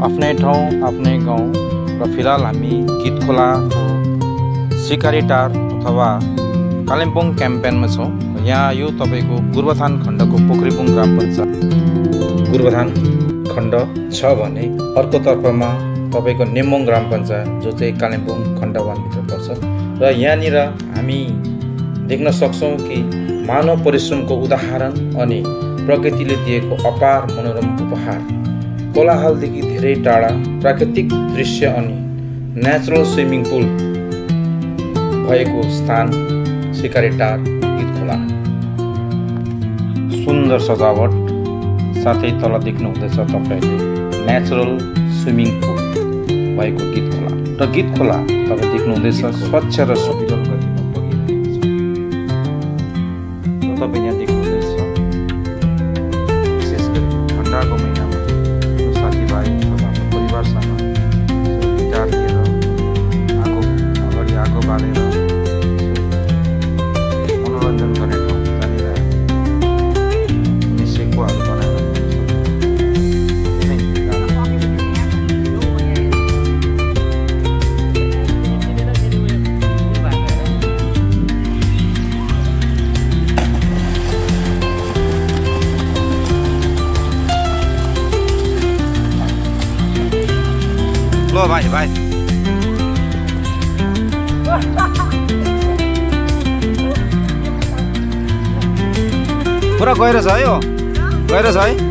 आफ्नै ठाउँ आफ्नै गाउँ र फिलहाल हामी गीत खोलाको सिकारी टार अथवा कालिम्पोङ क्याम्पेनमा छौँ। यहाँ यो तपाईँको गोरुबथान खण्डको पोखरीपुङ ग्राम पञ्चायत गोरुबथान खण्ड छ भने अर्कोतर्फमा तपाईँको नेम्बोङ ग्राम पञ्चायत जो चाहिँ कालिम्पोङ खण्ड 1 भित्र पर्छ। र यहाँनिर हामी देख्न सक्छौँ कि मानव परिश्रमको उदाहरण अनि प्रकृतिले दिएको अपार मनोरम उपहार, कोलाहलदेखि धेरै टाढा प्राकृतिक दृश्य अनि नेचुरल स्विमिङ पुल भएको स्थान सिकारी टार गीत खोला। सुन्दर सजावट साथै तल देख्नु हुँदैछ तपाईले नेचुरल स्विमिङ पुल भएको गीत खोला। र गीत खोला तपाईँ देख्नु हुँदैछ स्वच्छ र सुविरल गतिमा बगिरहेको छ। र तपाईँ यहाँ देख्नुहुँदैछ विशेष गरी ठन्डाको महिनामा साथीभाइ अथवा परिवारसँग गिटार लिएर आगो बालेर मनोरञ्जन गर्ने ठाउँ जहाँनिर सेकुवाहरू बनाएर लो भाइ पुरा गएर छ है, यो गएर छ है।